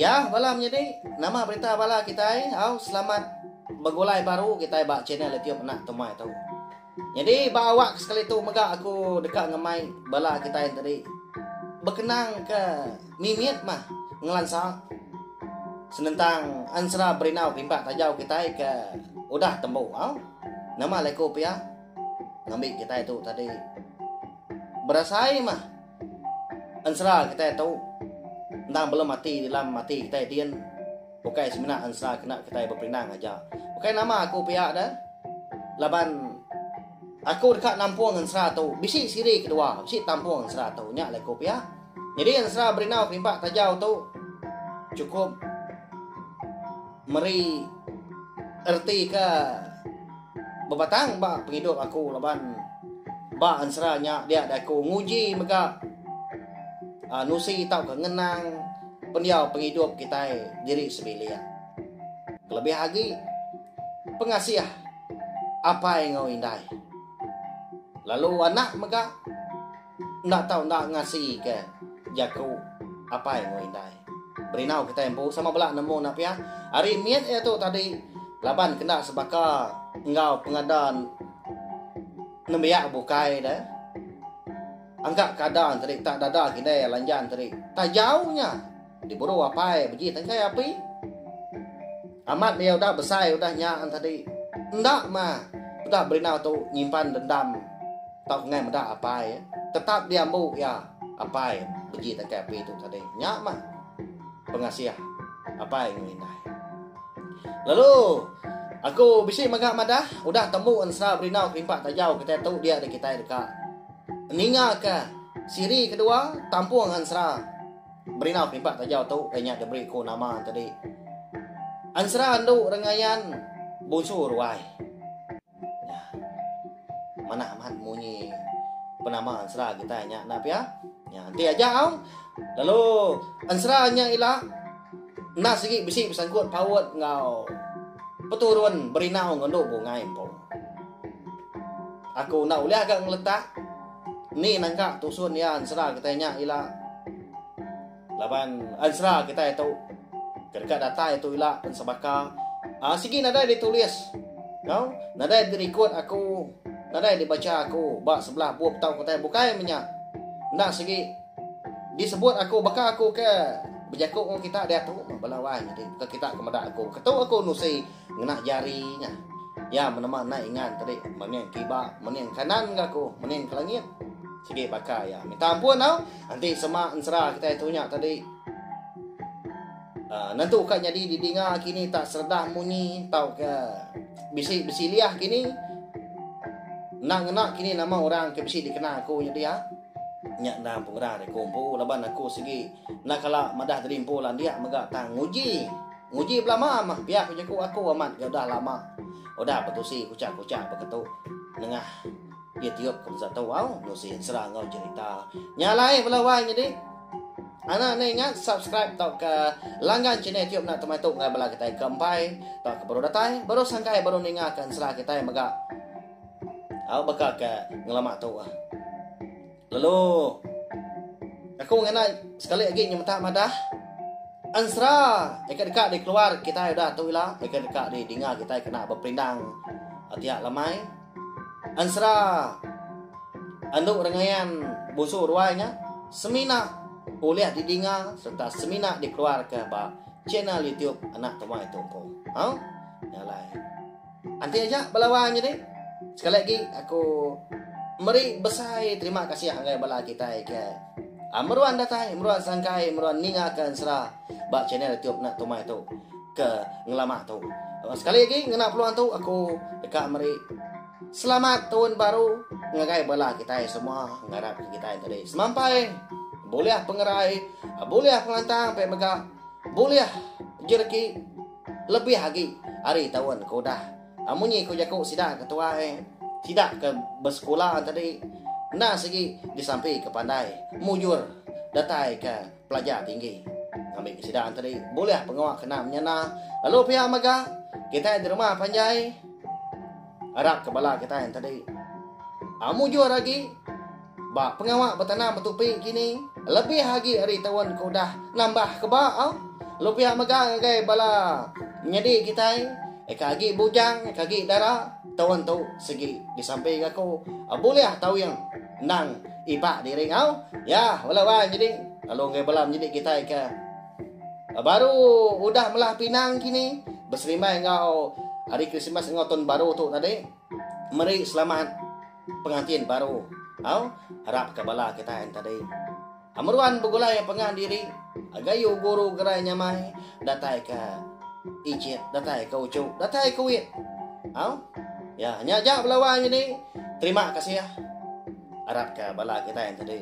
Ya bala menyadi, nama berita bala kitai au selamat begulai baru kitai ba channel YouTube anak tumai tu. Nyadi ba awak sekali tu mega aku deka ngemai bala kitai tadi bekenang ke mimit mah ngelansa senentang ensera berinau kerimpak tajau kitai ke udah tembu au. Nama alai ku pia ngambi kitai tu tadi berasai mah ensera kitai tu endang belum ati dalam ati kitai din ukai semina ensera kena kitai beperindang aja. Ukai nama aku pia da laban aku deka nampung ensera tu bisi siri kedua bisi tampung ensera tu nya alai ku pia. Nyadi ensera berinau kerimpak tajau tu chukup meri erti ke bebatang ba pengidup aku laban ba ensera nya dia deh aku nguji mega uhh nusi tauka ngenang pendiau pengidup kitai diri sebilik. Kelebih agi pengasih apai enggau indai lalu anak mega. Enda tau enda ngasi ke jaku apai enggau indai. Berinau kitai empu sama bela nemu enda pia. Ari mit iya tu tadi laban kena sebaka enggau pengada nembiak bukai deh. Angka kada tadi tak dada kindai lanjan tadi tajau nya diburu apai beji tangkai api. Amat iya udah besai udah nya tadi enda mah udah berinau tu nyimpan dendam. Tau enggai meda apai tetap diambu iya apai beji tangkai api tu tadi. Nya mah pengasih apai enggau indai. Lalu aku bisi mega madah udah tembu ensera berinau kerimpak tajau kitai tu dia deh kitai deka ninga ke siri kedua tampung ensera berinau kerimpak tajau tu iya nya diberi ku nama tadi Ensera Endu Rengayan Bunsu Ruai. Nya. Manah amat munyi penama ensera kitai nya enda pia. Nya enti aja au. Lalu ensera nya ila enda sigi bisi besangkut paut enggau peturun berinau enggau endu bungai empu. Aku enda ulih ga ngeletak ni nangka tusun iya ensera kitai nya ila. Laban ensera kitai tu ke deka datai tu ila pen sebaka aaa sigi nadai ditulis enggau nadai dirikod aku nadai dibacha aku ba sebelah bup tauka utai bukai meh nya. Enda sigi disebut aku baka aku ke bejaku enggau kita diatu meh bala wai nyadi baka kita ke meda aku. Ketu aku nusi ngena jari nya. Iya menema enda ingan tadi mening kiba mening kanan ga aku mening ke langit. Sigi baka iya. Minta ampun tau. Enti sema ensera kitai tu nya tadi uhh nentu ka nyadi didinga kini tak seredah munyi tauka bisi besilih kini enda ngena kini nama orang ke bisi dikena aku nya dia. Nya endang pengerah ari aku empu laban aku sigi enda kala madah diri empu landik mega tang nguji. Nguji belama mah pia ku jaku aku amat ga udah lama udah betusi kuchak-kuchak beketu nengah YouTube ke bansa tu au nusi ensera enggau jerita. Nya alai bala wai nyadi anak enda ingat subscribe tauka langgan channel YouTube enda temai tu ngagai bala kitai ke empai tauka baru datai baru sangkai baru ninga ke ensera kitai mega au baka ke ngelama tu. Lalu aku ngena sekali agi nyemetak madah ensera ika deka dikeluar kitai udah tu ila ika deka didinga kitai kena beperindang tiap lemai. Ensera endu rengayan Bunsu Ruai nya semina ulih didinga sereta semina dikeluarka ba channel YouTube Anak Temuai tu empu. Au nya alai. Anti aja bala wang nyadi. Sekali agi aku meri besai terima kasih ngagai bala kitai ke meruan datai, meruan sangkai, meruan ninga ke ensera ba channel YouTube enda tumai tu ke ngelama tu. Sekali agi ngena peluang tu aku deka meri selamat taun baru ngagai bala kitai semua ngarap ke kitai tadi semampai bulih pengerai, bulih pengelantang pia mega bulih jereki. Lebih agi ari taun ke udah. Munyi ku jaku sida ke tuai, sida ke besekula tadi enda sigi disampi ke pandai mujur datai ke pelajar tinggi. Ngambi ke sida tadi bulih pengawa kena menyana lalu pia mega kitai di rumah panjai arap ke bala kitai tadi mujur agi ba pengawa betanam betupi kini lebih agi ari taun ke udah nambah ke ba. Lalu pia mega ngagai bala menyadi kitai eka agi bujang eka agi dara taun tu sigi disampi ga aku bulih tawing endang ipak diri enggau ya bala wai menyadi lalu ngagai bala menyadi kitai ke baru udah melah pinang kini beserimbai enggau hari Krismas enggau taun baru tu tadi meri selamat pengantin baru au arap ka bala kitai tadi. Meruan begulai pengan diri, gayu guru gerai nyamai, datai ke icit, datai ke uchu, datai ke wit. Au. Ya, nya aja bala wai nyadi. Terima kasih. Arap ke bala kitai tadi.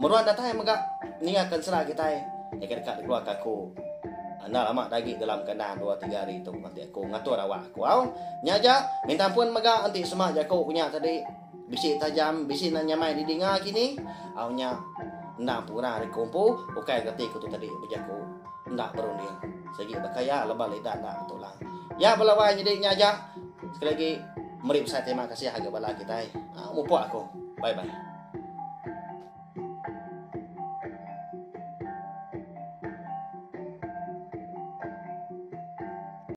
Meruan datai mega ninga ke ensera kitai ke deka dikeluarka aku. Enda lama da agi dalam kandang dua tiga hari tu enti aku ngatur awak aku. Au. Nya aja, minta ampun mega enti sema jaku ku nya tadi. Bisi tajam, bisi enda nyamai didinga kini, au nya endang pengurang ari ku empu, ukai reti ku tu tadi bejaku enda berunding. Sigi baka iya leban lidan enda betulang. Ya bala wai nyadi nya aja. Sekali agi meri besai terima kasih ngagai bala kitai. Mupuk aku. Bye bye.